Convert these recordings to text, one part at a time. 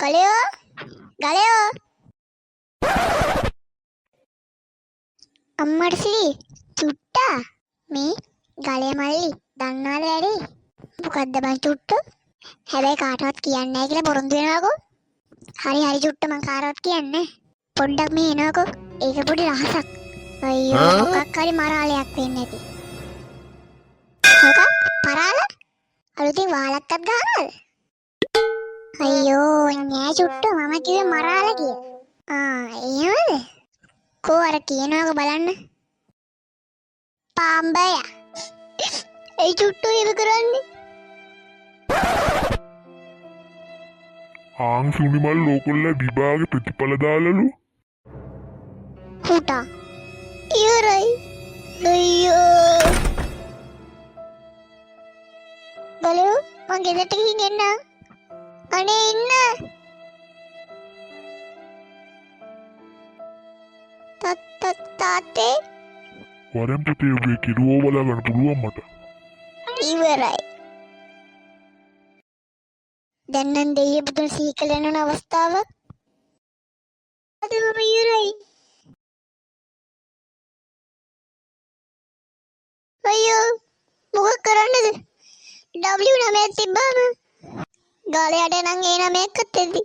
ගලයෝ ගලයෝ අම්මට සිරි චුට්ටා මේ ගලය මල්ලි දන්නවද වැඩි? මොකද්ද බං චුට්ටෝ? හැබැයි කාටවත් කියන්නේ නැහැ කියලා පොරොන්දු වෙනවකෝ. හරි හරි චුට්ට මං කාටවත් කියන්නේ නැහැ. පොඩ්ඩක් මේ එනවකෝ. ඒක පොඩි රහසක්. අයියෝ මොකක් හරි මරාලයක් වෙන්න ඇති. මොකක්? පරාල? අලුතින් වහලක්වත් ගහනවද? අයියෝ නෑ චුට්ටෝ මම කිව්වේ මරාල කියලා. ආ එහෙමද? කෝ අර කියනවාක බලන්න. පාම්බය. ඇයි චුට්ටෝ එහෙම කරන්නේ? ආං සුනිමල් ලෝකොල්ල විභාග ප්‍රතිඵල දාලලු. හුටා. ඉවරයි. අයියෝ. බලු මං ගෙදරට ගිහින් එන්නම්. අනේ ඉන්න. තාත්තේ වරෙන් පුතේ ඔබේ කිරුවෝ බලා ගන්න පුළුවන් මට. ඉවරයි. දැන් නම් දෙයිය පුතුන් සිහි කළ යන අවස්ථාවක්. අද මම ඉවරයි. අයියෝ මොකක් කරන්නද? W නමයක් තිබ්බාම ගාලයට නම් ඒ නමයක්වත් ඇති.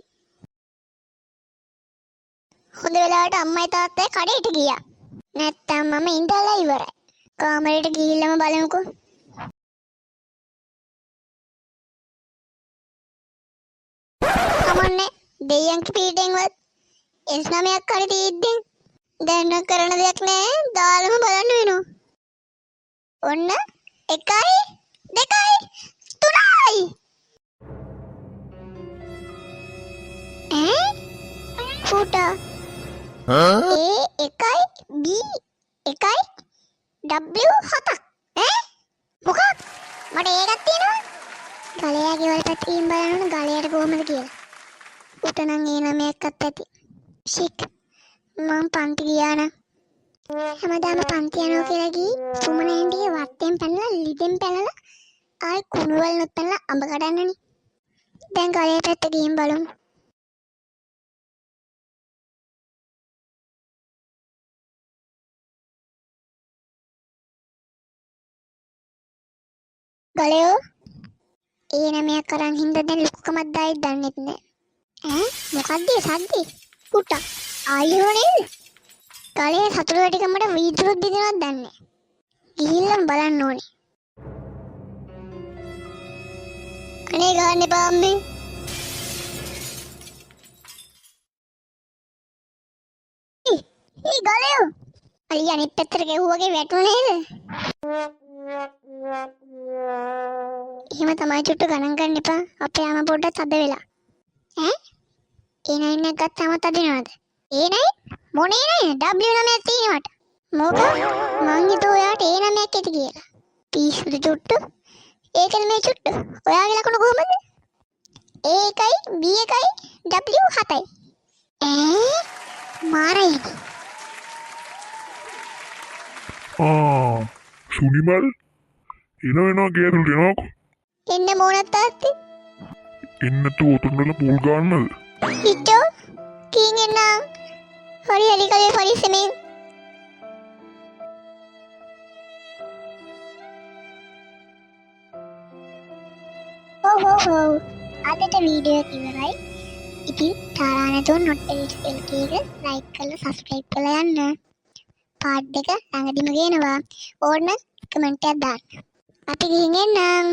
හොඳ වෙලාවට අම්මයි තාත්තයි කඩේට ගියා. නැත්තම් මම ඉඳලා ඉවරයි. කාමරේට ගිහිල්ලාම බලමුකෝ. කමන්නේ දෙයියන්ගේ පීඩෙන්වත් එස් නමයක් හරි තියෙද්දි දැන් නම් කරන දෙයක් නෑ, දාලම බලන්න වෙනවා. ඔන්න 1 2 3යි. ඈ ෆුටා A 1 B 1 W 7ක්. ඈ මොකක්? මට ඒකක් තියෙනවා. ගලයා ගෙවල් පැත්තකින් බලන්න ඕන ගලයට කොහමද කියලා. උට නම් ඒ නමයක්වත් ඇති. ෂික් මං පන්ති ගියා නම් හැමදාම පන්ති යනවා කියලා ගිහින් සුමන ඇන්ටිගේ වත්තෙන් පැනලා ලිදෙන් පැනලා ආයි කුණු වලනොත් පැනලා අඹ කඩන්නනේ. දැන් ගලේ පැත්ත ගිහින් බලමු. ගලයෝ ඒ නමයක් අරන් හින්දා දැන් ලොකුකමක් දායිද දන්නෙත් නෑ. ඈ මොකද්ද ඒ සද්දේ? පුටා ආයෙ නේද? ගලේ සතුරු වැඩිකමට වීදුරුත් බිඳිනවද දන්නේ නෑ. ගිහිල්ලම බලන්න ඕනේ. අනේ ගහන්න එපා අම්මේ. ඒ ගලයෝ අලිය අනිත් පැත්තට ගැහුවා වගේ වැටුණා නේද? එහෙම තමයි චුට්ටු ගණන් ගන්න එපා. අපේ අම්මා පොඩ්ඩක් තද වෙලා. ඈ? ඒ නයින් එක ගත්තාම තද වෙනවද? ඒ නයින්? මොන ඒ නයින්? W නමයක් තියෙනවා මට. මොකක්? මං හිතුවා ඔයාට ඒ නමයක් ඇති කියලා. පිස්සුද චුට්ටු? ඒකද මේ චුට්ටු? ඔයාගේ ලකුණු කොහමද? A 1 B 1 W 7යි. ඈ? මාරයිනේ. ආ සුනිමල් එනවා එනවා ගේ ඇතුළට එනවාකෝ. එන්න මොනත් තාත්තේ? එන්න නැතුව ඔතනදලා පූල් ගන්නද? හිටෝ කින් එන්නම්. හරි හරි කලේ පරිස්සමෙන්. ඔව් ඔව් ඔව්. අදට වීඩියෝ එක ඉවරයි. ඉතින් තාරා නැතුව not edit LK එක ලයික් කරලා සබ්ස්ක්‍රයිබ් කරලා යන්න. පාර්ට් දෙක ළඟදිම ගේනවා. ඕන කමෙන්ට් එකක් දාන්න. අපි ගිහින් එන්නම්.